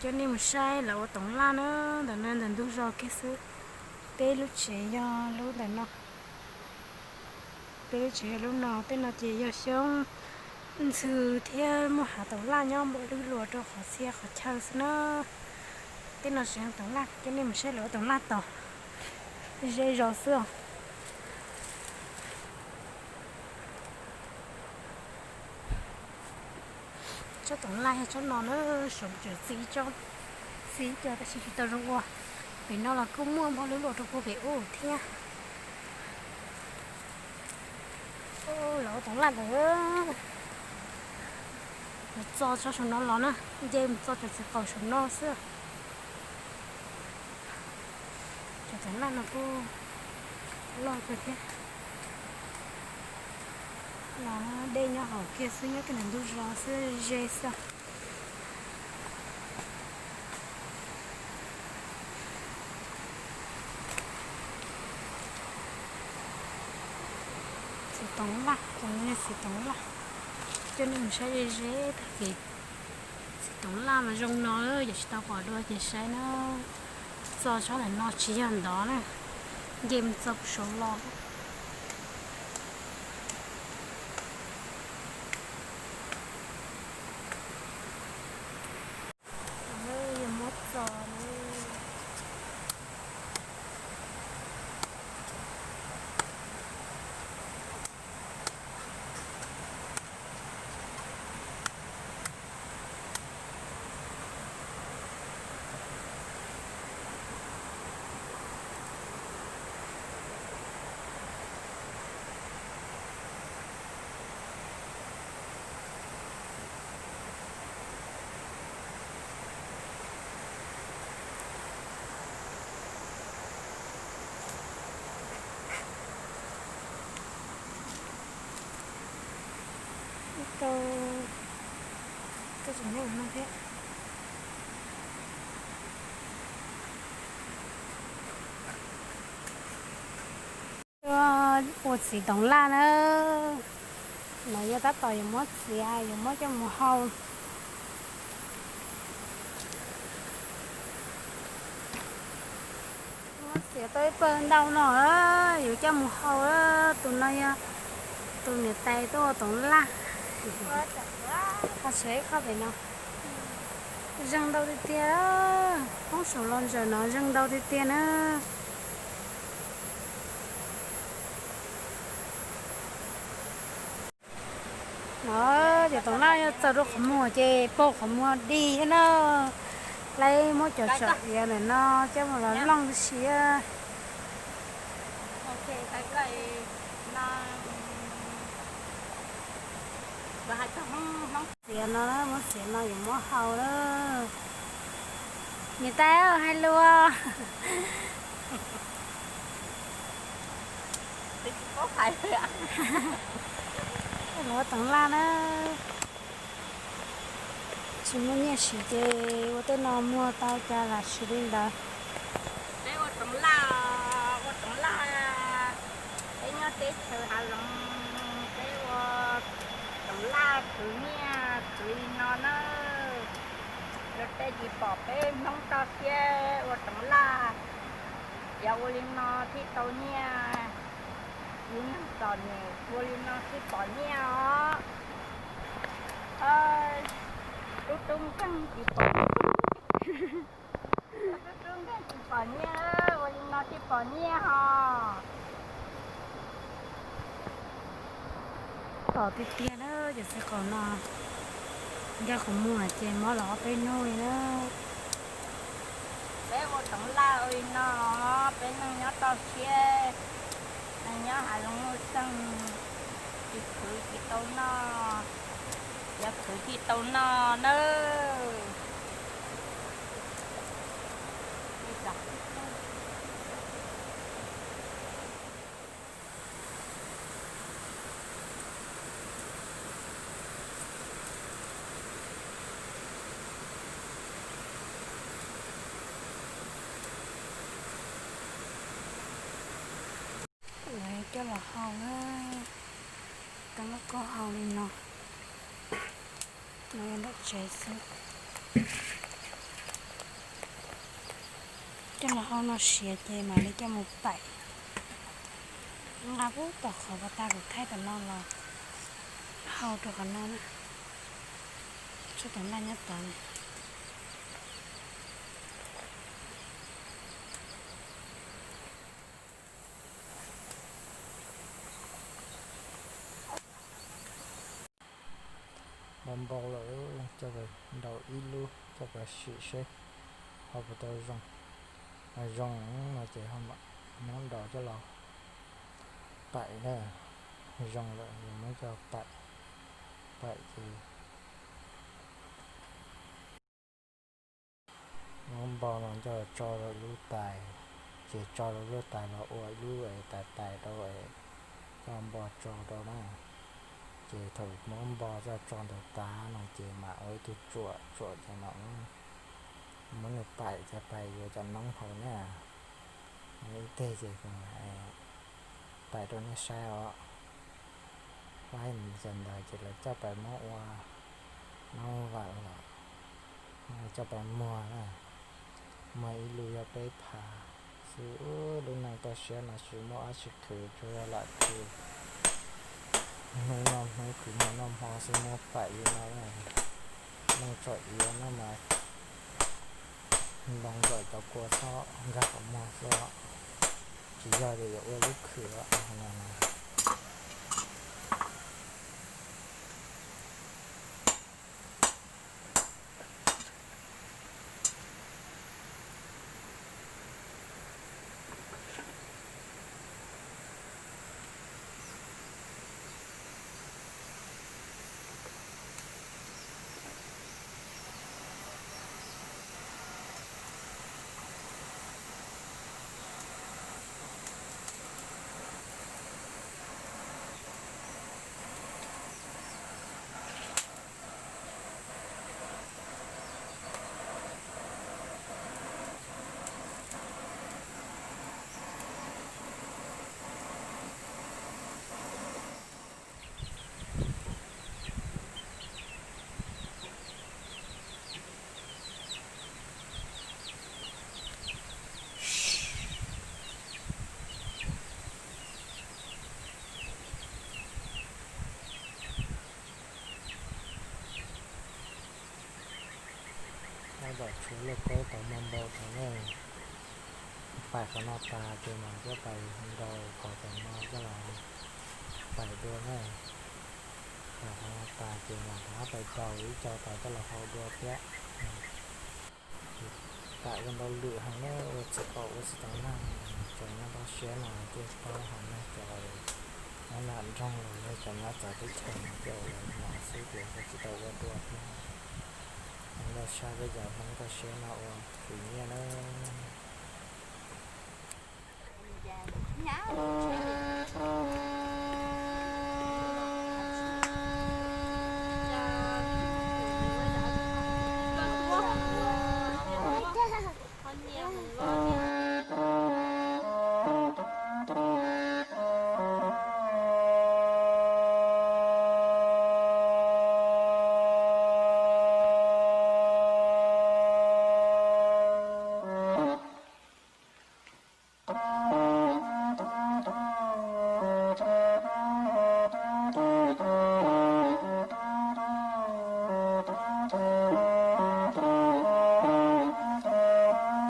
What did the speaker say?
Coj nej mus saib lawv ua toov laj na, ntawm no ntawm ntug zos kiag xwb. Peb lub tsev yog lub ntawm no. Peb lub tsev yog lub no, tej no ces yog xyoob ntxhw thiab muaj hav toov laj nyob npaum li luas rau qhov txhia qhov chaw xwb na. Tej no tseem yog toov laj, coj nej mus saib lawv ua toov laj tod. Ze zos xwb os. Tsob toov laj yog tsob no na, saum tseem txi tsob, txi cov tab sis tsis tau zoo ua. Pem no los kuj muaj npaum li luas rau puag pem ub thiab. Lawv ua toov laj ntawd, mus txo tsob saum no los na, nce mus txo cov txiv qaum saum no xwb. Cov toov laj no kuj loj kawg thiab. Los dej nyob hauv kiag xwb, nyob kiag ntawm ntug zos xwb, ze xwb. Txiv toov laj, cov no yog txiv toov laj. Coj nej mus saib ze ze tag kis. Txiv toov laj mas zoo no, yog tsis tau pom dua ces saib na. Txo tsob ntawm no tsis yog ntov na, nce mus txo puag saud los. Yog muab txo na. Ib tug, ib tug tseem nyob no thiab. Ua txiv toov laj na, no yog tab tom yuav muab txiav, yuav muab coj mus hau. Muab txiav tau ib pawg ntau no, yuav coj mus hau. Tus no yog tus niam tais tuaj ua toov laj. Ho tshuav ib qho pem no, zeeg ntau tiag tiag, poob saum los ntawm no zeeg ntau tiag tiag na. No cov toov laj yog txaws rau qhov muag ces paug qhov muag dig thiab na. Lawv muab cov tsom iav ntawm no coj mus los looj siab. Txiav no, muab txiav no yuav muab hau na. Niam tais hais lus. Lawv ua toov laj na, tsis muaj nyiaj siv ces ua tej no muag tau cas lam siv li ntawd. Peb ua toov laj, ua toov laj, peb nyob teb chaws hav zoov, peb ua toov laj khwv nyiaj khwv li no na. Luag tej tsis pom peb Hmoob toj siab ua toov laj, yog ua li no thiaj tau nyiaj. Yus neeg txom nyem ua li no thiaj pom nyiaj os. Tub tub nkeeg tsis pom, tub tub nkeeg tsis pom nyiaj, ua li no thiaj pom nyiaj os. Tom tiag tiag na, cov xwb qhov no, nkag qhov muag ces mob los ob peb hnub li na. Peb ua toov laj ua li no, peb neeg nyob toj siab, neeg nyob hav zoov nuj xeeg, tsis khwv tsis tau noj, yog khwv thiaj tau noj nawb. Lawv coj los hau na, tau lub kaub hau li no, no yog nram tsev xwb. Coj los hau no siav ces mam li coj mus paim. Nqa pub tom qhov pas tas kuv thaij tom no los hau rau qhov no na. Tshuaj tom naj nyob tod. Npau npau lawm, coj pais ntaus ib lub coj pais sim seb ho puas tau zoo. Zoo no ces ho mam muab ntaus coj los paim na. Zoo lawm ces muab coj paim, paim ces muab npau no coj tso rau lub tais, ces tso rau lub tais los ua ib lub es tais tais rau es coj npau tso rau na. Ces thaum muab npau coj tso ntawm tas no ces mam ua ib tug tsuam, tsuam ces mam muab nws paim ces paim yuav cov noob hauv na. Ib teg ces kuv mam paim rau nej saib os. Faib cov ntawd ces lawv coj pais muab ua noob vam los coj pais muag na. Muag ib lub yog peb phav xwb. Lub neej toj siab no tsis muaj dab tsi khwv tsuas yog lam khwv hnub noj hnub, khwv hmo noj hmo xwb, muab paim li no na. Neej tsom iav no mas ntoo ntawm cov kua txhob nkag qhov muag xwb, tsis yog tias yuav ua lub khwv no. Tab tom tshuav lauj kaub tau npau npau tau na. Paim qhov no tas ces mam coj pais ntaus qhov tom no coj los paim dua na. Paim qhov no tas ces mam rov qab pais ntaus ib co tod coj los hau dua thiab. Ces paim ua ntau lwm heev na, ua tsis tau, ua tsis tau na. Cov nyob toj siab no thiaj paub heev na, cov nyob nram nroog los yog cov nyob txawv teb chaws no thiaj ua li no xwb, ces tsis tau ua dua thiab. Los saib peb cov Hmoob toj siab no ua khwv nyiaj na.